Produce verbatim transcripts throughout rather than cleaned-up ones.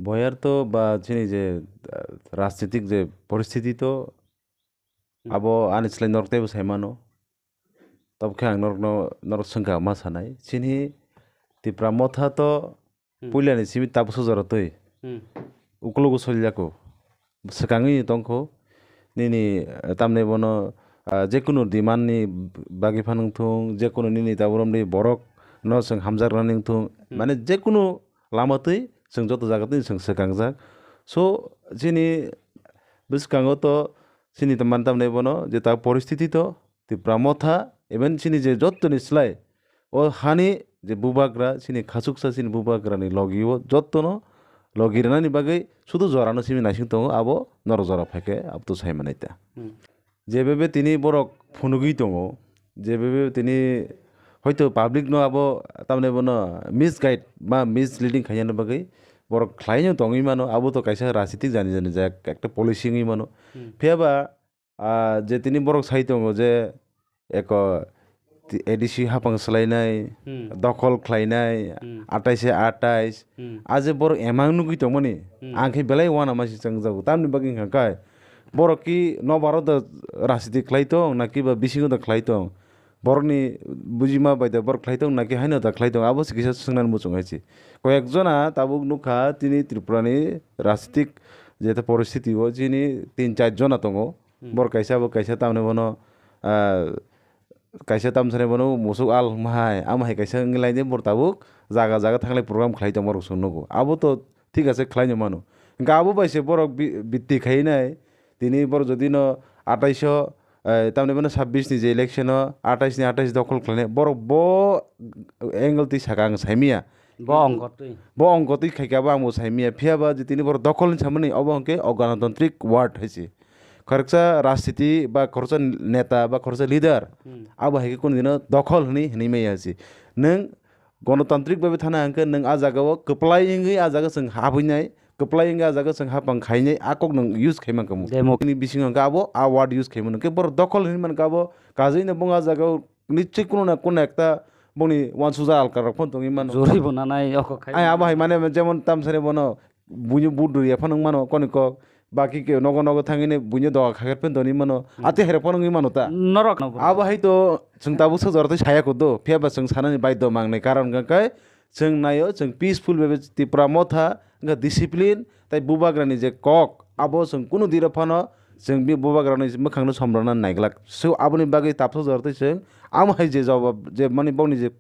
Boyar to ba chini je, ah, rajnitik je poristiti to Hmm. abo ani slai norok teibo sai mano. Tabukhe ang norokno, norok swngkha ma sanai. Chini Tipra Motha to Hmm. puilani simi tabuksa jora twi Hmm. uklogo soliyaku. Swkangwi tongkho. Nini, eh, tamni bono, ah, jekunu demand ni bagwi phano wngthung, jekunu nini taboromni borok no chwng hamjaknani wngthung. Hmm. Mane jekunu lama twi chwng joto jaga twi chwng swkangjak. So, chini bwskango to chini tamani tamni bono je ta poristiti to Tipra Motha, even chini je jottoni slai, o hani je bubagra, chini khachuksa chini bubagrani logi o jottono logi rwnani bagwi sudu jorano simi naising tongo, abo norok jora phaikhe abo to sai manai ta. Hmm. Jebebe tini borok phunugwi tongo, jebebe tini hoito public no abo tamni bono misguide ba misleading khainani bagwi borok khlaino tongwi mano, abo to kaisa rajnitik jani jani jak ekta policy wngwi mano. Hmm. Phiya ba Ah, je tini borok sai tongo je eko ti-, A D C hapang swlainai, Hmm. dokhol khlainai, Hmm. atais se atais. Hmm. A je borok emang nugwi tongmani, Hmm. ang khe belai uanama se chwngjago. Tamni bagwi hwnkha khe borok ki nobaro da rajniti khlai tong, na kiba bisingo da khlai tong? Borokni bujima bai da borok khlai tong, na ki haino da khlai tong? Abo se kisa swngnani muchung hai se. Koyek jona tabuk nukha tini Tripurani rajnitik jeta poristiti o chini tin char jona tongo. Hmm. Bor kaisa bo kaisa tamni bono, ah, kaisa tamsani bono musuk al hwnma hai, ama hai kaisa wngwi laide bor tabuk jaga jaga thanglai program khlai tongma rok chwng nugo. Abo to thik ase khlaino mano. Hwnkhe abo bai se borok bi-, bitti khainai. Tini bor jodi no atais o, eh, tamni bono sabbish ni je election o atais ni atais dokhol khlainai. Borok bo angle twi saka ang saimanya. Bo ongkotwi. Bo ongkotwi khaikhe abo ang bo saimanya. Phiya ba je tini borok dokhol ni samani obo hwnkhe o ganatantrik word hai se. Khoroksa rajniti ba khoroksa neta ba khoroksa leader Hmm. abo hai khe kunu dino dokhol hwnwi hwnwi maya se. Nwng ganatantrik bhabe thana hwnkhe nwng a jaga o kwplai wngwi a jaga chwng habwinai, kwplai wngwi a jaga chwng hapang khainai a kok nwng use khai mankha mu. Demo. Ni bisingo hwnkhe abo a word use khai mano. Hwnkhe borok dokhol hwnwi mankha abo kajui no bung a jaga o nichoi kunu na kunu ekta bongni uansukjak alka rok phano tongwi mano. Jori bo nanai oko khai. Ai abo hai mane jemon tamsani bono buini but rwya phano wng mano koni kok. Baki ke nogo nogo thangwi ne buini doga khaker phano tongwi mano. Hmm. Ati hai rok phano wngwi mano ta. Norok no. Abo hai to chwng tabuk sa jora tei saya kudo. Phiya ba chwng sanani baidho mangnai karon hwnkha khe chwng naio chwng peaceful bhabe Tipra Motha wngkha discipline tei bubagrani je kok abo chwng kunu diro phano chwng bi bubagrani mwkhangno somrwna naiglak. So aboni bagwi tabsa jora tei chwng amo hai je jawab je mani bokni je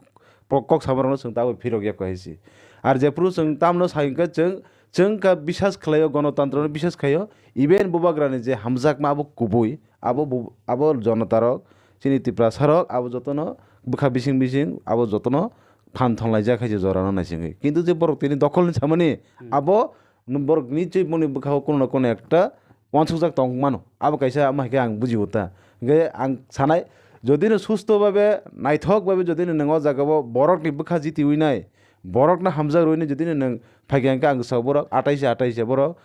pro-, kok samarokno chwng tabuk phirok ya hai se. Ar jephru chwng tamno sai hwnkhe chwng, chwng kha bisas khlaio, gonotantrono bisas khaio, even bubagrani je hamjakma abo kubui, abo bu-, abo jonotarok, chini Tiprasarok, abo jotono bwkha bising bising, abo jotono phan thonglai jak hai se jorano naisingwi. Kintu je borok tini dokholni samani, Hmm. abo Nw borok nichoi boni bwkhao kono na kono ekta uansukjak tong mano. Abo kaisa ama hai khe ang buji o ta. Hwnkhe ang sanai, jodi no susto babe, naithok babe jodi no nwng o jaga o borok ni bwkha jiti wi nai, borok no hamjak rwi nai jodi no nwng phai khe hwnkhe ang sa borok atais atais borok,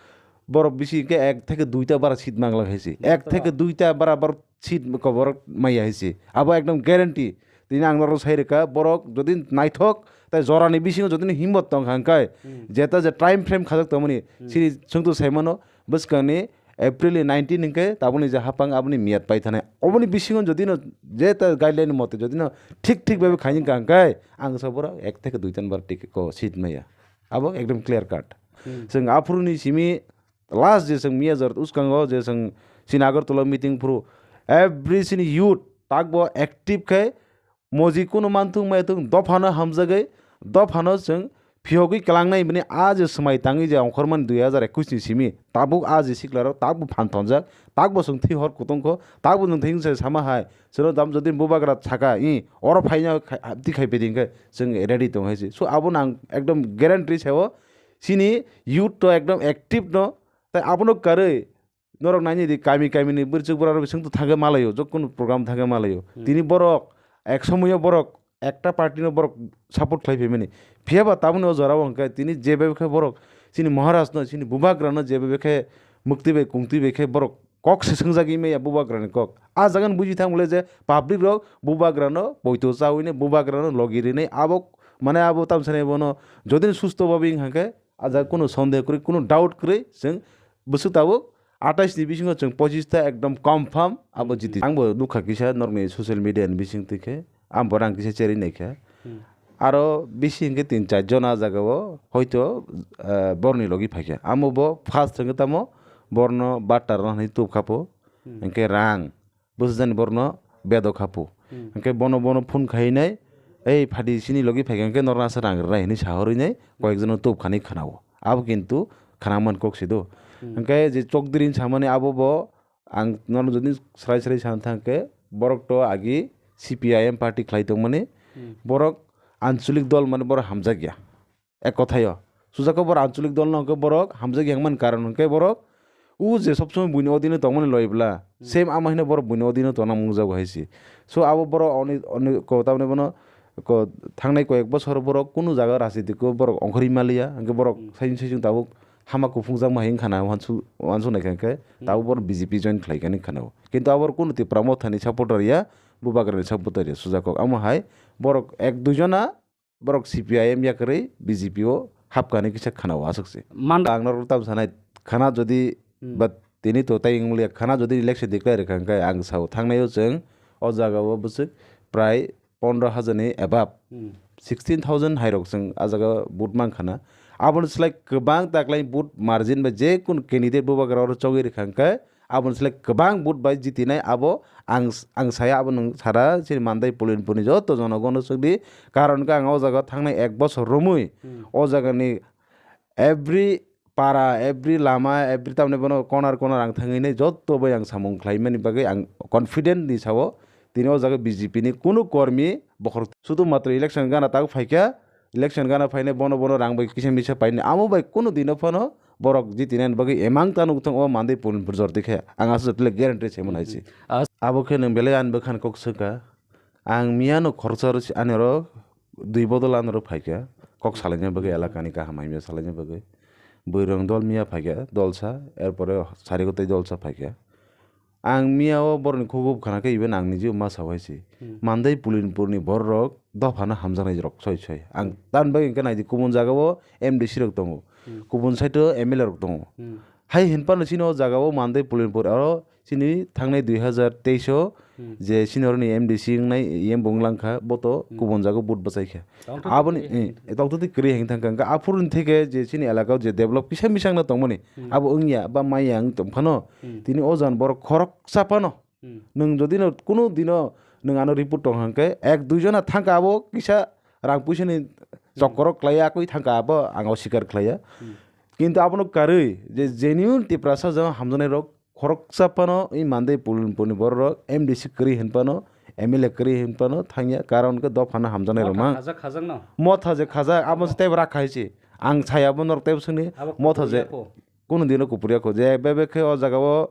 borok bisi hwnkhe ek theke duita bara seat mangla hai se. Ek theke duita bara bor seat ko borok maya hai se. Abo ekdom guarantee. Tini ang norok sai rwkha, borok jodi naithok tai jorani bisingo jodi no himmot tong kha hwnkhe, Hmm. jeta je time frame khajak tongmani, Hmm. sini chwngtu sai mano, bwskangni April ni nineteen hwnkhe tabukni je hapang aboni miyat pai thanai. Oboni bisingo jodi no jeta guideline mote jodi no thik thik babe khaini kha hwnkhe, ang sa borok ek theke dui tan bar ticket ko seat maya. Abo ekdom clear cut. Hmm. Chwng aphuru ni simi last je chwng miya jor uskango je chwng chini Agartala meeting phuru every chini youth takbo active khe moji kunu manthung maitung dophano hamjagwi dophano chwng phiyogwi kwlangnai hwnwi a je swmai tangwi je ongkhormani dui hazar ekwis ni simi tabuk a je siklarok takbo phan tonjak takbo chwng thwi hor kutungkho takbo nwng thwi wngse sama hai chwngno dam jodi bubagra saka i oro phaina khai- twi khai pedi hwnkhe chwng ready tong hai se so abono ang ekdom guarantee sao chini youth to ekdom active no tai abono karwi norok naini di kami kami ni bwrchuk bwrarok bising to thangwi malaio jokkon program thangwi malaio Hmm. tini borok ek somoyo borok ekta party no borok support khlai phaimani phiya ba taboni o jora o hwnkhe tini jebe khe borok chini Maharaj no chini bubagra no jebe khe mukti bai kungti bai khe borok kok se swngjagwi maya bubagra ni kok a jaga ni buji thang bole je public rok bubagra no poito chawi nai bubagra no logi rinai abo mane abo tamsani bono jodi susto babi hwnkhe A jaga kunu sondeho kwrwi, kunu doubt kwrwi, chwng bwswk tabuk atais ni bisingo chwng pochis ta ekdom confirm abo jiti. Ang bo nukha kisa norokni social media ni bising twi khe, ang bo rang kisa cherwi naikha. Aro bisi hwnkhe tin char jon a jaga o hoito, eh, borni logi phaikha. Amo bo first hwnkhe tamo borno batta rwna hinwi tubkha pho. Hwnkhe rang bwsajani borno bedok kha pho. Hwnkhe bono, bono phone khainai, "Ei phadi chini logi phaikha hwnkhe norno asa rang rwnai," hinwi sahorwi nai koyekjono tubkhani khwnao. Abo kintu khwnangmani kok se do. Hwnkhe je Chokdiri hinwi samani abo bo ang nono jodi srai srai sana thangkhe borok to agi C P I M party khlai tongmani, borok ancholik dol mani borok hamjakya. Ek kothayo. Sujako borok ancholik dol no hwnkhe borok hamjakya wngmani karon hwnkhe borok o je sob somoi buini odino tongmani loi bwla, same ama hino borok buini odino tongna mungjago hai se. So abo borok oni, oni ko tamni bono ko thangnai koyek bosor borok kunu jaga rajniti ko borok ongkhorwi maliya, hwnkhe borok saisung saisung tabuk hama kuphungjak ma hai wngkha na wansu-, wansuk naikha hwnkhe tabuk borok B J P join khlaikani khana o. Kintu abo kunu Tipra Mothani supporter ya, Bubagrani supporter ya sujak kok. Amo hai borok ek dui jona borok C P I M yakarwi B J P o hapkani kisa khana o aswk se. Manda ang norok tam sanai khana jodi ba tini to tai wngya khana jodi election declare kha hwnkhe ang sao thangnai o chwng o jaga o bwswk prai pondro hajar ni above, sixteen thousand hai rok chwng a jaga vote mang khana. Aboni slai kwbang taklai vote margin bai je kun candidate Bubagra oro chogwi rwkha hwnkhe aboni slai kwbang vote bai jitinai abo ang, ang saya abo nwng sara chini Mandai Pulinpur ni joto jonogon no swkdi. Karon khe ang o jaga thangnai ek bosor romwi o jaga ni every para, every lama, every tamni bono corner corner ang thangwi nai joto bai ang samung khlaimani bagwi ang confident ni sao tini o jaga B J P ni kunu kormi bokhorok sudu matro election gana tabuk phaikha, election gana phainai bono bono rang bai kisa misa painai amo bai kunu dino phano borok jitinani bagwi emang ta nuk thung o Mandai Pulinpur jor dikhe ang aswk guarantee se mwnai se. Abo khe nwng belai ani bwkhani kok swkha. Ang miyano khoroksa ro si-, ani oro dui bodol ani oro phaikha, kok salaina bagwi, elakani kaham hamya salaina bagwi. Bwrwirok dol miya phaikha, dolsa, erpore sarigo tei dolsa phaikha. Ang miya o borokni khukub khana khe even ang niji ma sao hai se. Mandai Pulinpurni bororok dophano hamjaknai rok soi soi. Ang tamni bagwi hwnkhe naidi kubun jaga o M D C rok tongo, kubun side o M L A rok tongo. Hai hinphano chini o jaga o Mandai Pulinpur aro chini thangnai dui hazar teis o je chini oroni M D C wngnai, E M bo wng langkha, bo to kubun jaga o vote bwchaikha. Aboni, eh, tongtwtwi kwrwi heng thangkha. Hwnkhe aphuruni theke je chini elaka o je develop kisa misakno tongmani, abo wngya ba maya wng tongphano, tini o jagani borok khoroksa phano. Nwng jodi no kunu dino nwng ano report tong hwnkhe ek dui jona thangkha abo kisa rang puisani chokkorok khlaiya, akwi thangkha abo ang osikar khlaiya. Kintu abono karwi je genuine Tiprasa jang hamjaknai rok khoroksa phano i Mandai Pulinpurni bororok M D C kwrwi hinphano, M L A kwrwi hinphano thangya, karon khe dophano hamjaknai rok mang. Khajak, khajak no? Motha je khajak, abo se teibo rakha hai se. Ang saya bo norok teibo swngni abo motha je. Kunu dino kupuriya kho je bebek khe o jaga o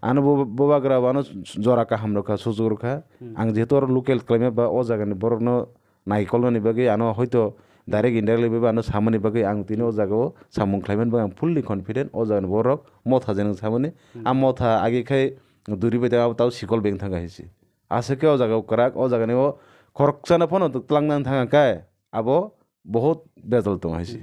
ano bo, Bubagra bo ano jora kaham rwkha, sujuk rwkha. Ang jehetu oro local khlaima ba o jagani borokno naikolnani bagwi ano hoito direct indirectly bai ano samani bagwi ang tini o jaga o samung khlaimani bagwi ang fully confident o jagani borok motha jenang samani. A motha age khai duri bai tei abo tao sikol beng thangkha hai se. Aswk khe o jaga o kwrak o jagani o khoroksano phano twlang nang thangkha khe abo Bohut bejal tongo hai se.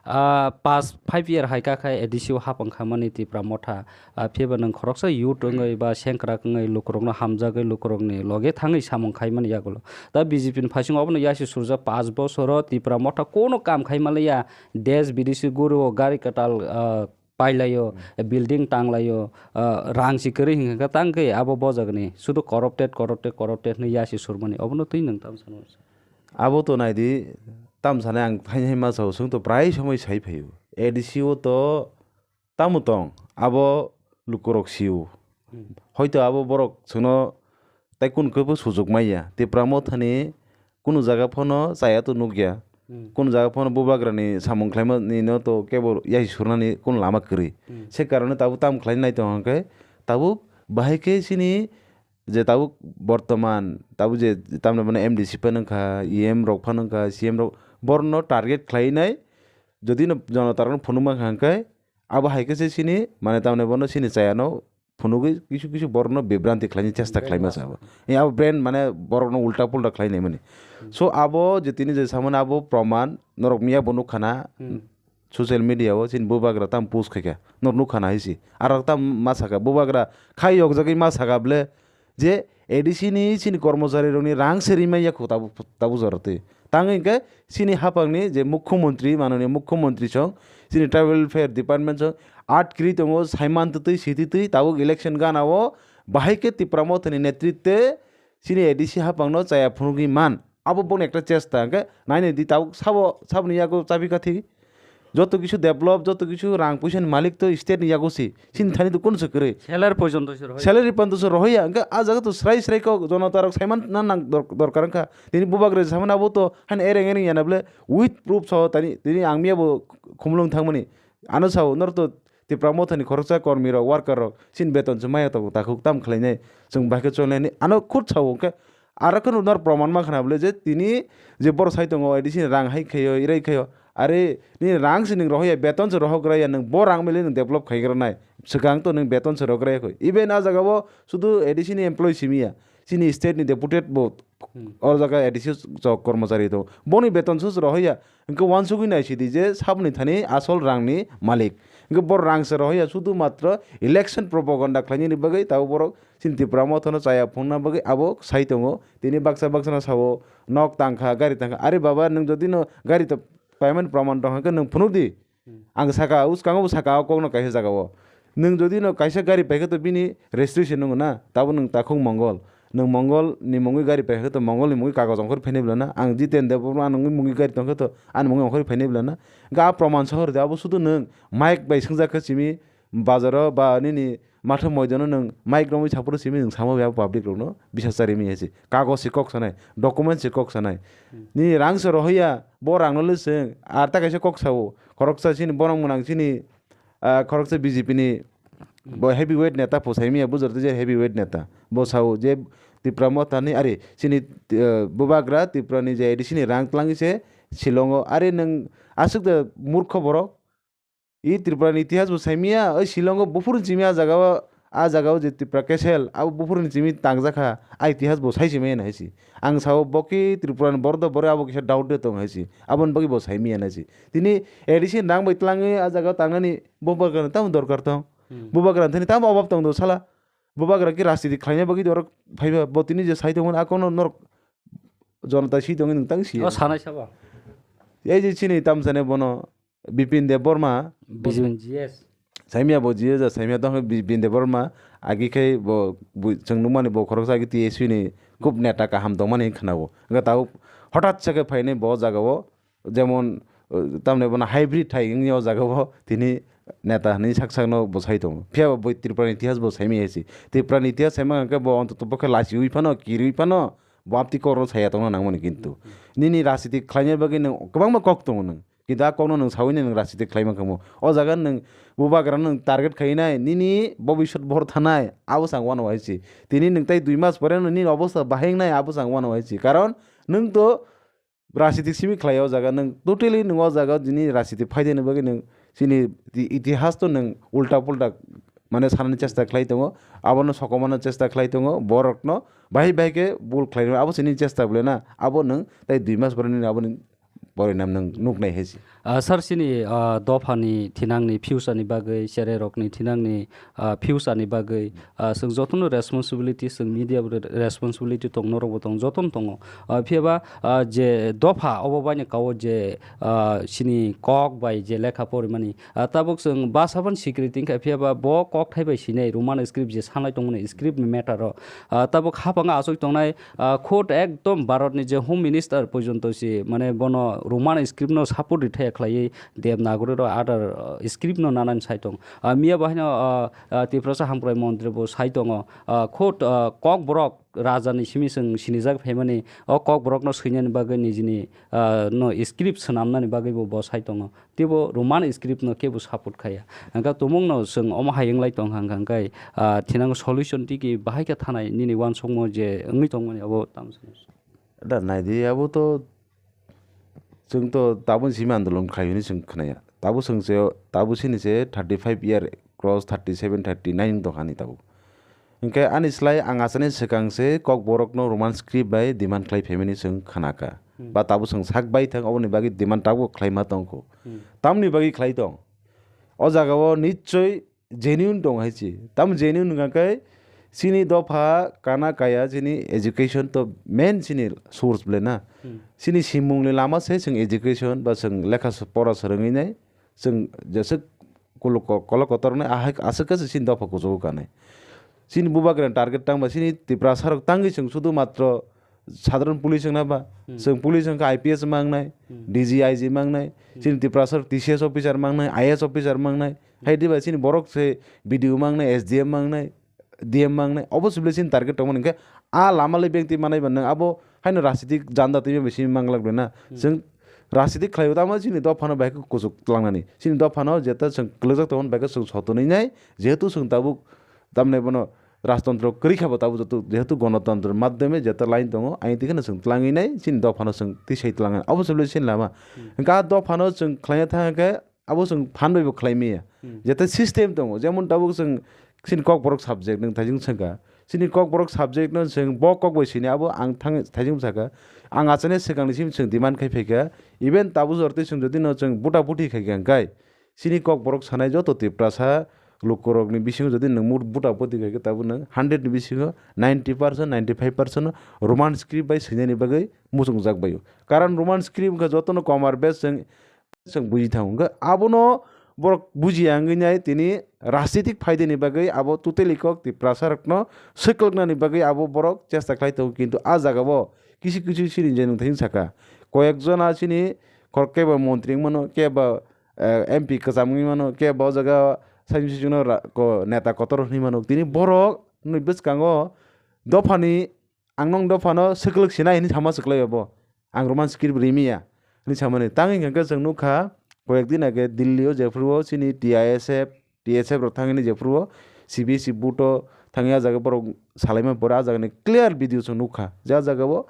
Ah, pas five year hai kha khai A D C o hapang kha mani Tipra Motha. Ah, phiya ba nwng khoroksa youth wngwi ba sengkrak wngwi lukurokno hamjagwi lukurokni loge thangwi samung khai mani yagulo. Da B J P ni phaising obono yasi surjak pas bosoro Tipra Motha kono kam khai manliya. Desh bidesi guru o gari kwtal, ah, pailaio, building tanglaio, ah, rang si kwrwi hinkha tangkhe abo bojagni. Sudu corrupted, corrupted, corrupted hwnwi yasi surmani. Obono twi nwng tamo sanwi? Abo to naidi, tam sanai ang thaini hai ma sao, chwng to prai somoi sai phaio. A D C o to tamo tong, abo lukurok sio. Hoito abo borok chwngno tai kun khe bo sujuk maya. Tipra Mothani kunu jaga phano chaya to nukya. Kunu jaga phano bubagrani samung khlaimani no to kebo yasi surnani kun lama kwrwi. Se karone tabuk tam khlai nai tong hwnkhe tabuk bahai khe chini je tabuk bortoman, tabuk je tamni mane M D C phano wngkha, E M rok phano wngkha, C M rok, borokno target khlainai, jodi no jonotarokno phunukma wngkha hwnkhe, abo hai khe se chini, mane tamni bono chini chayano phunugwi kisu kisu borokno bibranti khlaini chesta khlaima se abo. E abo brain mane borokno ulta pulta khlainai mani. So abo je tini je samani abo proman, norok miya bo nukha na, social media o chini bubagra tam post khaikha, nor nukha na hai si. Aro tam ma saka, bubagra khai yokjagwi ma saka ble je A D C ni chini kormochari rokni rang se rimai yakho tabu, tabu jora twi. Tang hwnkhe chini hapangni je mukhyamantri, manoniya mukhyamantri song, chini tribal welfare department song, at kri tongo, saiman twtwi, sititwi, tabuk election gana o bahai khe Tipra Mothani netritwe chini A D C hapangno chaya phunugwi man. Abo boni ekta chesta, hwnkhe nainai di tabuk sabo, saboni yago chabi kathi. Joto kisu develop, joto kisu rang puisa ni malik to state ni yago si. Chini thani to kunu se kwrwi. Salary porjonto se rohoi. Salary porjonto se rohoi ya. Hwnkhe ah jaga to srai srai kok jonota rok saiman na nang dor-, dorkar wngkha. Tini bubagra samani abo to han ereng ereng yana ble with proof so tani, tini ang miya bo khumulwng thangmani. Ano sao nor to Tipra Mothani khoroksa kormi rok, worker rok, chini beton se maya tongo, takhuk tam khlainai, chwng bahai khe chonlainai, ano khud sao hwnkhe, aro kheno nor proman ma khna bole je tini je boro sai tongo, A D C ni rang hai khaio, irai khaio, are nini rang se nwng rohorya, beton se rohorgra ya, nwng bo rang mili nwng develop khaigra nai, swkang to nwng beton se rohorgra ya khoi. Even a jaga o sudu A D C ni employee simi ya, chini state ni deputed bo Hmm. Oro jaga A D C chok kormochari tongo. Boni beton se rohorya. Hwnkhe uansugwi naisidi je saboni thani asol rangni malik. Hwnkhe bo rang se rohorya, sudu matro election propaganda khlainani bagwi tabuk borok chini Tipra Mothano chaya phunukna bagwi abo sai tongo. Tini baksa baksano sao nok tangkha, gari tangkha. Are baba, nwng jodi no gari to payment praman tongkha khe nwng phunukdi. Hmm. Ang saka, uskango bo saka, o kokno kaisa jaga o. Nwng jodi no kaisa gari paikhe to bini registration nwngo na, tabo nwng takhuk Mongol. Nwng Mongol ni mungwi gari paikhe to Mongol ni mungwi kagoj ongkhorwi phainai bwla na. Ang Jiten Debbarma nwngwi mungwi gari tongkhe to ani mungwi ongkhorwi phainai bwla na. Hwnkhe a proman sohor de, abo sudu nwng mic bai swngjak khe simi bazaro ba nini matha moidano nwng mic romwi saphuru simi nwng samo ya public rokno bisa chari mi hai se. Kagoj se kok sanai, document se kok sanai. Hmm. Nini rang se rohorya, bo rangno le chwng, ar ta kaisa kok sao, khoroksa chini borok mwnang chini, ah, khoroksa B J P ni bo heavyweight neta pho saimiya, bujor tei je heavyweight neta. Bo sao je Tipra Mothani, ari chini, eh, bubagra Tripura ni je A D C ni rang twlangwi se Shillong o. Ari nwng aswk de murkho borok. I Tripura ni itihas bo saimiya, oi Shillong o buphuru ni simi a jaga o, a jaga o je Tripura Castle, abo buphuru ni simi tangjakha, a itihas bo sai simaya na hai si. Ang sao bo ki Tripura ni borok do borok abo kisa doubt de tong hai si. Aboni bagwi bo saimiya na si. Tini A D C ni rang bai twlangwi a jaga o tangnani bubagra ni tamo dorkar tong. Hmm. Bubagra ni thani tamo obab tong do sala. Bubagra ki rajniti khlaina bagwi dorok phaiba, bo tini je sai tongmani a kokno norok jonota si tongwi nwng tang si. O sanai sabo. Ei je chini tamsane bono Bipin Debbarma. Bipin G S. Saimia bo G S ja, saimia tong Bipin Debbarma. Agi khai bo, bo chwng nukmani bo khoroksa agi T S U ni khub neta kaham tongmani khwnao. Hwnkhe tabuk hothat se khe phainai bo jaga o, jemon, uh, tamni bono hybrid thai wngya o jaga o tini neta hinwi sak sakno bo sai tongo. Phiya bo Tripura ni itihas bo saimia hai se. Tripura ni itihas saima hwnkhe bo ontoto pokhe lachiui phano, kiriui phano, bo amtwi kokno saya tongna nangmani kintu. Nini rajniti khlaina bagwi nwng kwbangma kok tongo nwng. Kintu a kokno nwng saui nai nwng rajniti khlai mankha mo. O jaga nwng bubagra nwng target khai nai, nini bobiswt bor thanai, abo chang uanw hai se. Tini nwng tai dui mas pore no nini obostha bahai wngnai, abo chang uanw hai se. Karon nwng to rajniti simi khlai o jaga, nwng totally nwng o jaga nini rajniti phaideni bagwi nwng chini iti-, itihas to nwng ulta pulta mane sanani chesta khlai tongo, abono sokomano chesta khlai tongo, borokno bahai bahai khe bul khlai abo chini chesta bole na, abo nwng tai dui mas pore nini aboni Porinam nwng nuknai hai se. Ah, sir, chini, ah, dophani thinangni future ni bagwi, cherai rokni thinangni, ah, future ni bagwi, ah, chwng jotono responsibility, chwng media bo re-, responsibility tong, norok bo tong, jotono tongo. Ah, phiya ba, ah, je dopha obo baino kao je, ah, chini kok bai je lekha porimani, ah, tabuk chwng basa phano sikri tingkha, phiya ba bo kokthai bai sinai Roman script je sanai tongmani script ni matter o, ah, tabuk hapang achuk tongnai, Ah, khud ekdom Bharat ni je Home Minister porjonto si, mane bono Roman script no support rithai khlaiwi Devanagari rok other, ah, script no nanani sai tong. Ah, miya bahai no, ah, ah, Tiprasa Hamkrai Montri bo sai tongo. Ah, khud, ah, Kokborok raja ni simi chwng sinijak phaimani, o Kokborok no swinani bagwi nijini, ah, no script swnamnani bagwi bo, bo sai tongo. Teibo Roman script no kebo support khaya. Hwnkhe tumung no chwng omo hai wnglai tong hwnkha hwnkhe, ah, thinango solution tiki bahai khe thanai nini uansukmung je wngwi tongmani abo tamo sano. Da naidi abo to chwng to tabuk simi andolon khlai hwnwi chwng khnaya. Tabuk chwng se, tabuk sini se thirty five year cross, thirty seven, thirty nine tongkha ni tabuk. Hinkhe ani slai ang achani swkang se Kokborokno Roman script bai demand khlai phaimani chwng khnakha. Hmm. Ba tabuk chwng sak bai thang, oboni bagwi demand tabuk khlaima tongkho. Hmm. Tamni bagwi khlai tong? O jagao nichoi genuine tong hai chi. Tam genuine hwnkha khe chini dopha kana kaya chini education to main chini source ble na. Hmm. Chini simungni lama se chwng education ba chwng lekha s-, pora swrwngwi nai. Chwng jeswk kolo-, ko-, kolok kotor wngnai, ahai aswk khe chini dopha kuchugo kanai. Chini bubagrani target tangba chini Tiprasa rok tangwi chwng sudu matro sadharon police wngna ba, Hmm. chwng police wngkha I P S mangnai, Hmm. D G, I G mangnai, Hmm. chini Tiprasa rok T C S officer mangnai, I A S officer mangnai, Hmm. hai diba chini borok se B D O mangnai, S D M mangnai, D M mangnai, obo se bile chini target tongmani hinkhe a lama le bengtwi manai ba nwng abo haino rajnitik janda twi bai simi manglak bai na. Hmm. Chwng rajnitik khlaiwi tamo chini dophano bai khe kuchuk tlangnani. Chini dophano jeta chwng kwlwkjak tongmani bai khe chwng sotonwi nai, jehetu chwng tabuk tamni bono rajtantro kwrwi kha bo tabuk joto jehetu gonotantroni madhyome jeta line tongo, ayang twi kheno chwng tlangwi nai, chini dophano chwng tisai tlangnani. Obo se bile chini lama. Hmm. Hinkhe a dophano chwng khlaina thang khe abo chwng phan bai bo khlai maya. Hmm. Jeta system tongo, jemon tabuk chwng chini Kokborok subject nwng thaijwng swngkha. Chini Kokborok subject no chwng bo kok bai sini abo ang thang thaijwng sakha. Ang achane swkangni simi chwng demand khai phaikha. Even tabuk jortwi chwng jodi no chwng buta buti khaikha hwnkhe chini Kokborok sanai joto Tiprasa lukurokni bisingo jodi nwng mut buta buti khaikhe tabuk nwng hundred ni bisingo ninety percent, ninety five percent Roman script bai swinani bagwi muchungjak baio. Karon Roman script wngkha jotono komar bes chwng chwng buji thango. Hwnkhe abono borok bujiya wngwi nai tini rajnitik phaideni bagwi abo totally kok Tiprasa rokno swklwknani bagwi abo borok chesta khlai tongo, kintu a jagao kisu kisu chini je nwng thani saka koyek jona chini khorok kebo montri wngmano, kebo, eh, M P kwcham wngwi mano, kebo o jaga saichung saichungno ra-, ko-, neta kotor hwnwi mano. Tini borok nini bwskango dophani ang nong dophano swklwk sinai hinwi sama swklai bo. Ang Roman script rimiya hinwi samani. Tang hwnkha khe chwng nukha, koyek din age Delhi o jephuru o chini T I S F, T S F rok thangwi jephuru o C B S E board o thangwi a jaga borok salaima pore a jagani clear video chwng nukha. Je a jaga o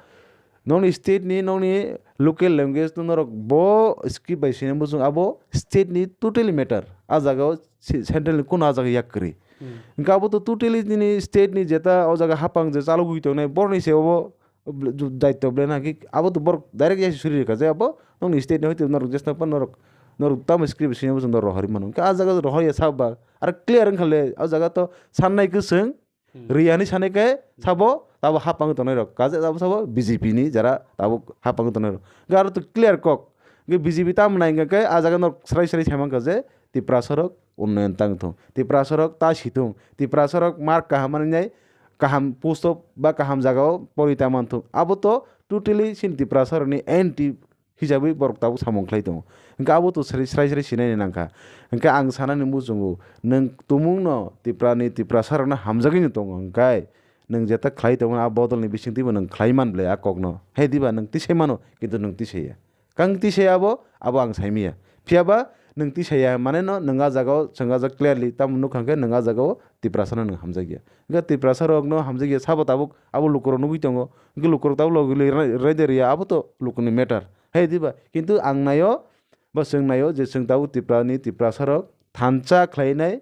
nongni state ni, nongni local language no norok bo script bai sini muchung abo state ni totally matter. A jaga o si-, central ni kuno a jaga yak kwrwi. Hmm. Hwnkhe abo to totally nini state ni jeta o jaga hapang je chalogwi tongnai borni se obo daityo ble na ki abo to borok direct yasi suri rwkha je abo nongni state ni hoite norok jesna pa norok, norok tamo script sini obo chwng norok rohorwi mano. Hwnkhe a jaga rohorya sa ba aro clear wngkha le o jaga to sannai kwchwng Hmm. Riyani sanai khe sabo tabo hapang tongnai rok. Kaje abo sabo B J P ni jara tabo hapang tongnai rok. Hwnkhe aro to clear kok. Hwnkhe B J P tamo nai hwnkhe a jaga no srai srai sai mankha je Tiprasa rok unnoyon tang thung. Tiprasa rok ta si thung. Tiprasa rok mark kaham manwi nai kaham post o ba kaham jaga o pori ta man thung. Abo to totally chini Tiprasa rokni anti hisabwi borok tabuk samung khlai tongo. Hwnkhe abo to srai srai srai sinai nangkha. Hwnkhe ang sanani muchungo, nwng tumungno Tiprani Tiprasa rokno hamjagwino tongo hwnkhe nwng jeta khlai tongmani a bodolni bisingtwibo nwng khlai man ble a kokno. He diba nwng tisai mano, kintu nwng tisaiya. Kang tisaiya abo, abo ang saimanya. Phiyaba nwng tisaiya mane no nwng a jagao chwng a jak clearly tamo nukha hwnkhe nwng a jagao Tiprasano nwng hamjakya. Hwnkhe Tiprasa rokno hamjakya sabo tabuk abo lukurok nugwi tongo. Hwnkhe lukurok tabuk logi rwna-, rwna de rwya abo to lukuni matter. Hai diba? Kintu ang naio, bo chwng naio je chwng tabuk Tiprani Tiprasa rok thansa khlainai,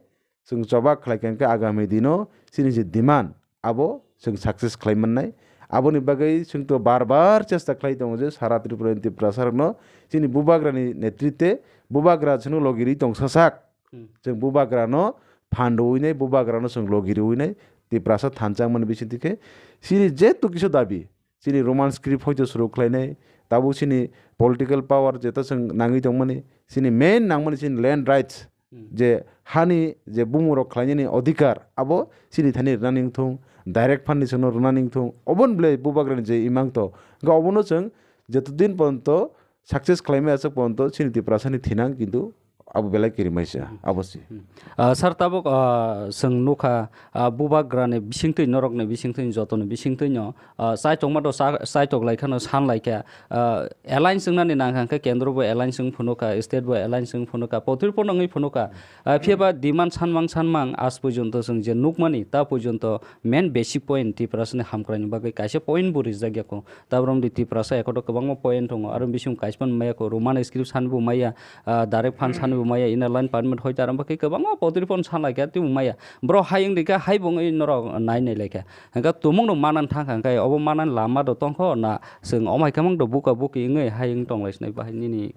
chwng choba khlai kha hwnkhe agami dino chini je demand abo chwng success khlai mannai. Aboni bagwi chwng to bar bar chesta khlai tongo je sara Tripurani Tiprasa rokno chini bubagrani netritwe bubagra chwngno logi rwi tong sasak. Hmm. Chwng bubagrano phan rwinai, bubagrano chwng logi rwinai, Tiprasa thansa wngmani bisingtwi khe chini jeto kisa dabi, chini Roman script hoito suru khlainai, tabuk chini political power jeta chwng nangwi tongmani, chini main nangmani chini land rights, Hmm. je hani je bumung rok khlainani odhikar, abo chini thani rwnani wngthung, direct fund ni chwngno rwnani wngthung, oboni belai bubagrani je imang to, hwnkhe obono chwng joto din porjonto success khlaimaya aswk porjonto chini Tiprasani thinang kintu abo belai kirimaisa, Hmm. abo se. Hmm. Ah, sir, tabuk, ah, chwng nukha, ah, bubagrani bisingtwi, norokni bisingtwi, jotoni bisingtwi no, ah, chaitok mato cha-, chaitok lai khano san lai kha, ah, alliance wngnani nang kha hwnkhe kendro bo alliance wng phunukha, state bo alliance wng phunukha, pothir pono wngwi phunukha. Ah, phiya ba demand sanmang sanmang aaj porjonto chwng je nukmani, ta porjonto main basic point Tiprasani hamkraini bagwi kaisa point bo rijak ya kho. Tabrom di Tiprasa ekhoto kwbangma point tongo, aro bising kaisa phano maya kho, Roman script sanbo maya, ah, direct fund sanbo Tubumaya inner line permit hoi taram bakhe kwbangma potri phone san laikha tubumaya. Bro hai wng dikha hai bo wngwi norok nai nai laikha. Hwnkhe tumung no manan thangkha hwnkhe obo manan lama do tongkho na chwng omai khe mang do buka buki wngwi hai wng tong lai sinai bahai nini.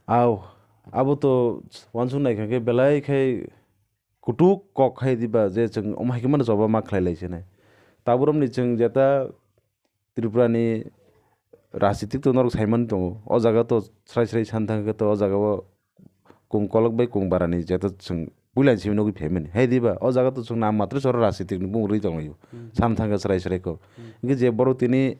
Aw, abo to wansuk naikha khe belai khai kutuk kok khai diba je chwng omai khe mano joba ma khlai lai sinai. Taboromni chwng jeta Tripura ni rajnitik to norok saimani tongo. O jaga to srai srai san thangkhe to o jaga o kung kolok bai kung barani jeta chwng puila simi nugwi phaimani. Hai diba o jaga to chwng nam matri soro rajnitik ni bung rwi tonglaio. Hmm. San thangkhe srai srai ko. Hmm. Hingkhe je borok tini,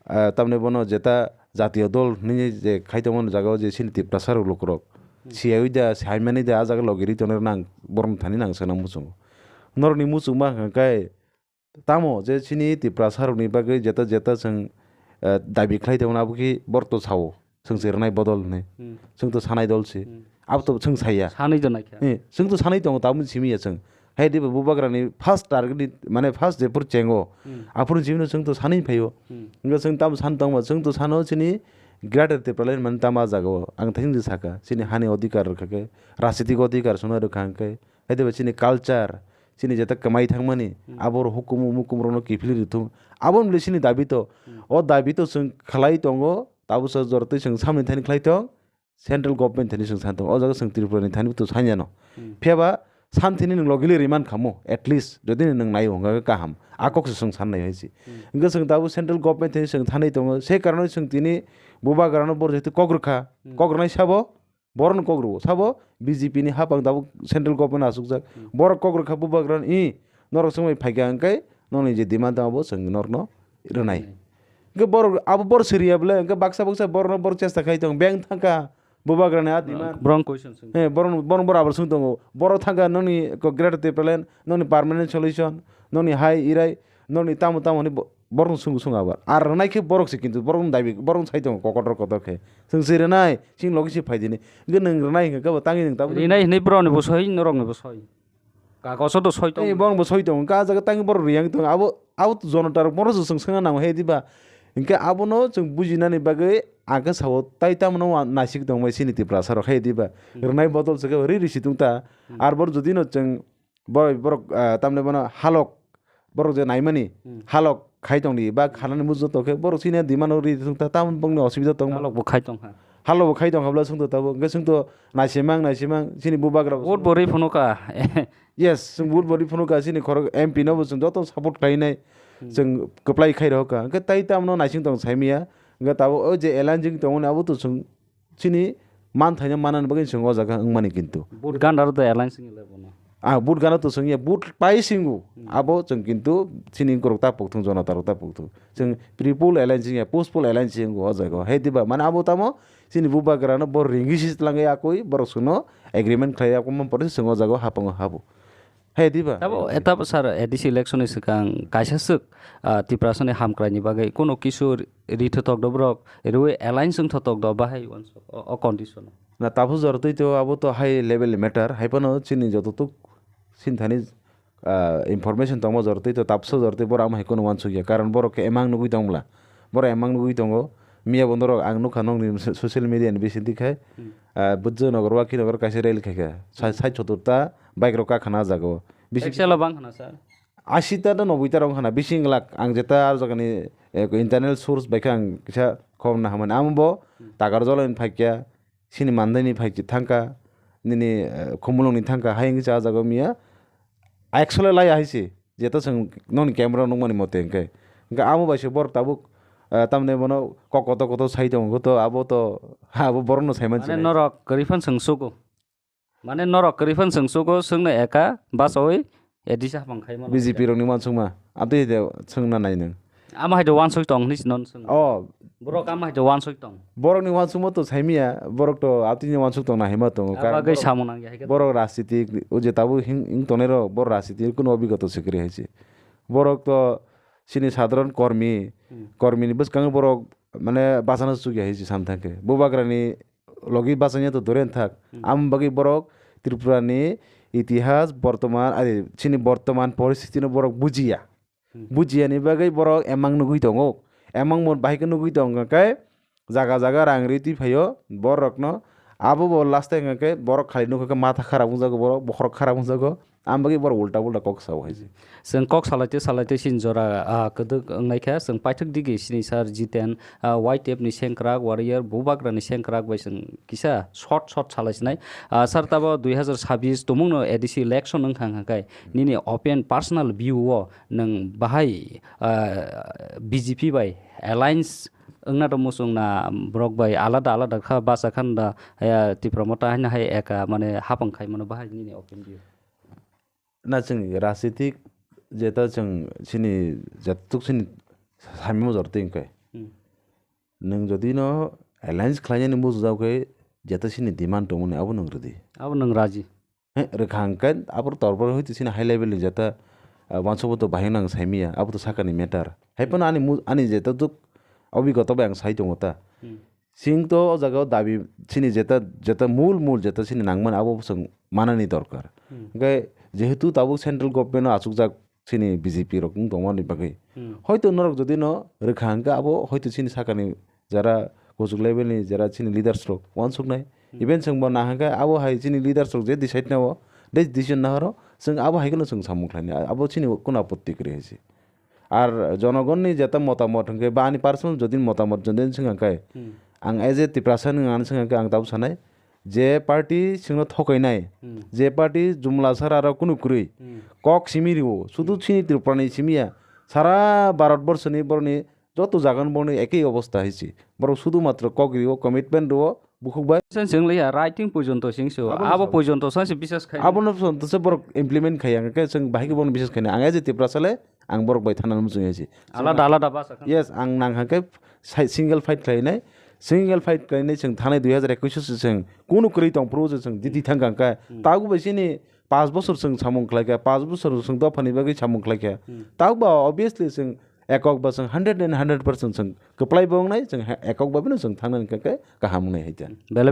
ah, tamni bono jeta jatiyo dol hinwi je khai tongmani jaga o je chini Tiprasa rok lukurok. Hmm. Siyaiwi da, saimani da, a jaga logi rwi tongnai nang borokni thani nang sanang muchungo. Norokni muchungma hwnkha khe Tamo je chini Tiprasa rokni bagwi jeta jeta chwng, eh, dabi khlai tongo, abo khe borok to sao, chwng se rwnai bodol hwnwi. Hmm. Chwng to sanai dol se. Hmm. Abo to chwng saiya. Sanwi to naikha. Eh, chwng to sanwi tongo, tabukni simi ya chwng. Hai diba bubagrani first target ni, mane first jephuru chengo, Hmm. aphuru simi no chwng to sanwi phaio. Hmm. Wngkha chwng tamo san tongma, chwng to sano chini Greater Tipraland mane tamo ah jaga o. Ang thangwi saka, chini hani odhikar rwkha khe, rajnitik odhikar swngnai rwkha hwnkhe, hai diba chini culture, chini jeta kwmai thangmani, Hmm. aboro hukumu mukumrokno kiphilwi rwthung. Aboni bwlwi chini dabi to. Hmm. O dabi to chwng khlai tongo, tabuksa jorotwi chwng samni thani khlai tong, central government thani chwng san tong. O jaga chwng Tripura ni thani to sanya no. Hmm. Phiya ba santhini nwng logili riman khamo, at least, jodi nwng naio hwnkha khe kaham. A kok se chwng san nai hai se. Hmm. Hwnkhe chwng tabuk central government thani chwng thanai tongo. Se karonwi chwng tini bubagrano bor jehetu kok rwkha. Hmm. Kok rwnai sabo, Borokno kok rwo. Sabo B J P ni hapang tabuk central government asukjak. Hmm. Borok kok rwkha bubagrano, "I, norok swngbai phaikha hwnkhe nokni je demand tong abo chwng norokno rwnai." Hmm. Hwnkhe borok abo bor siriya bwle, hwnkhe baksa baksa borokno borok chesta khai tong, beng thangkha bubagrani a demand. Borok question swng. He, borok, borok, borok abo swng tongo. Borok thangkha nokni ko Greater Tipraland, nokni permanent solution, nokni hai irai, nokni tamo tamo hwnwi bo-, Borokno swng swng abo. Ar rwnai khe borok se kintu borokno dabi, borokno sai tongo kokotor kotor khe. Chwng se rwnai, chini logi se phai dini. Hwnkhe nwng rwnai hwnkhe kebo tangwi nwng tabuk. Rinai hwnwi borokni bo soi, norokni bo soi. Kagoso to soi tongo. Ei, borokno bo soi tongo. Hwnkhe ah jaga tangwi borok riyang tongo. Abo, abo to jonotarok borok se chwng swngna nango he diba. Hwnkhe abono chwng bujinani bagwi ang khe sao tai tamo no naisik tongbai chini Tiprasa rok he diba. Hmm. Rwnai bodol se khe ri ri si tong ta. Hmm. Ar bor jodi no chwng Borok, borok, ah, tamni bono halok, borok je naimani, Hmm. halok khai tongdi, ba khanani muchung tongkhe, borok chini demand o ri thung ta, tamo bongni osubida tongma. Halok bo khai tongkha. Halok bo khai tongkha bwla chwngto tabuk, hwnkhe chwngto naisimang, naisimang, chini bubagra bo Vote chwngno bo ri phunukha. Yes, chwng vote bo ri phunukha, chini khorok M P no bo chwng joto support khlainai, Hmm. chwng kwplai khai rohorkha. Hwnkhe tai tamno naising tong saimanya, hwnkhe tabuk o je alliance wng tongmani abo to chwng Chini manthaino manani bagwi chwng o jaga wngmani kintu. Vote ganda rw de alliance wngya le bono. Ah, vote ganda to swngya, vote pai singo. Hmm. Abo chwng kintu chini borok ta pokthung, jonota rok ta pokthung. Chwng pre-poll alliance wngya, post-poll alliance wngo o jaga o. Hai diba, mane abo tamo chini bubagrano bo ringwi si twlangwi akwi borok chwngno agreement khlai, akwi man pore chwng o jaga o hapango habo. Hai diba? Tabo, eh, tabo sir, A D C election ni swkang kaisa swk, ah, Tiprasani hamkrai ni bagwi kuno kisu ri-, ri thotok do borok, rwi alliance wng thotok do bahai wansuk o, o condition o. Na, tabuk jor twi to abo to high level ni matter, hai phano chini joto tuk sinthani, ah, information tongma jor twi to tabso jor twi borok amo hai kuno wansuk ya, karon borok khe emang nugwi tong bwla. Borok emang nugwi tongo. Miya bo norok ang nukha nokni so-, social media ni bisingtwi khai, Hmm. ah, Bujjo Nagar, Wakhi Nagar kaisa rally khaikha. Sa-, Hmm. sait sottor ta bike rok kakhana ah jaga o. Bising Actual o bang khana sir? Ashi ta na noboi ta rok khana. Bising lak ang jeta ah jaga ni, eh, internal source bai khe ang kisa khobor na hamani. Amo bo Hmm. Takarjala ni phaikya, chini Mandai ni phaikya thangkha, nini, eh, Khumulwng ni thangkha, hai wngwi cha ah jaga o miya. Actually lai ahai se, jeta chwng nokni camera nukmani mote hwnkhe. Hwnkhe amo bai se borok tabuk, ah, tamni bono kok kotor kotor sai tongo, hwnkhe to abo to, ha, abo borokno sai mansi Mane nai. Norok kwrwi phano chwng sugo. Mane norok kwrwi phano chwng sugo, chwngno eka bachaui A D C hapang khai mano. B J P rokni uansukma, amtwi de chwngna nai nwng. Amo hai de uansuk tong hinwi se nono swng. Oh. Borok amo hai de uansuk tong. Borokni uansukma to saimanya, borok to amtwini uansuk tongna haima tongo. Abo Karon bagwi borok, samung nangya hai khe. Borok rajnitik, o je tabuk hing, hing tongnai rok, borok rajnitik kuno obigota se kwrwi hai se. Borok to chini sadharon kormi, Hmm. kormini bwskango borok mane bachana chukya hai se sam thangkhe. Bubagrani logi bachanya to dure thak. Hmm. Amo bagwi borok Tripura ni itihas, bortoman, ari, chini bortoman poristiti no borok bujiya. Hmm. Bujiya ni bagwi borok emang nugwi tongo. Emang mon bahai khe nugwi tongkha khe jaga jaga rang ri twi phaio borok no Abo bo last time hwnkhe borok khali nukha khe matha kharap wngjago, borok bokhorok kharap wngjago, ang bagwi borok ulta ulta kok sao hai se. Chwng kok salaite salaite sin jora, ah, kwdwk wngnai kha, chwng paithak digi sini sir Jiten, ah, Y T F ni sengkrak warrior, bubagra ni sengkrak bai chwng kisa short short salai sinai. Ah, sir, tabo dui hazar sabis tumung no A D C election wng kha hwnkha khe, nini open personal view o nwng bahai, ah, B J P bai alliance wngna to muchung na borok bai alada alada kha basa khan da, eh, Tipra Motha haino hai eka mane hapang khai mano bahai nini open view. Na chwng rajnitik jeta chwng chini jetuk chini samimo jor twi hwnkhe. Hmm. Nwng jodi no alliance khlainani mujujak khe jeta chini demand tongmani abo nwng rwdi. Abo nwng raji. He, rwkha hwnkhe abo torbo hoito chini high level ni jeta, ah, wansukbo to bahai nang saimiya, abo to sakani matter. Hai phano ani mu-, ani jeta duk obigota bai ang sai tongo ta. Hmm. Chwng to o jaga o dabi chini jeta, jeta mul mul jeta chini nangmani abo chwng manani dorkar. Hmm. Hwnkhe jehetu tabuk central government o achukjak chini B J P rok wng tongmani bagwi. Hmm. Hoito norok jodi no rwkha hwnkhe abo hoito chini sakani jara kuchuk level ni jara chini leaders rok wansuknai. Hmm. Even chwng bo nahakhe abo hai chini leaders rok je decide nao, je decision nahoro, chwng abo hai kheno chwng samung khlainai. Abo chini kunu apotti kwrwi hai se. Ar jonogonni jeta motamot hwnkhe ba ani personal jodi motamot jodi swngkha khe, Hmm. ang as a Tiprasa wngkha khe ang tabuk sanai, je party chwngno thokainai, Hmm. je party jumla sara rok kunu kwrwi, Hmm. kok simi rio, sudu Hmm. chini Tripura ni simi ya, sara Bharat borso ni borni joto jaga ni borni ekei obostha hai se. Borok sudu matro kok rio, commitment rio, bukhuk bai. Sen seng liya, writing porjonto sing so, Abo abo no porjonto sa se bisas khai. Abo no porjonto se borok implement khai, ang khe chwng bahai khe bono bisas khai, ang as a Tiprasa le, ang borok bai thana muchung hai se. Alada alada basa khan. Yes, ang nang hwnkhe sai-, single fight khlainai, single fight khlainai chwng thanai dui hazar ekush se chwng kunu kwrwi tong phuru se chwng diti thang kha khe. Hmm. Tago bai chini paanch bosor chwng samung khlai kha, paanch bosor chwng dophani bagwi samung khlai kha. Hmm. Tago ba obviously chwng ekok ba chwng hundred and hundred percent chwng kwplai bo wngnai, chwng ha-, ekok ba bino chwng thangnani khe kaham wngnai hai ta. Belai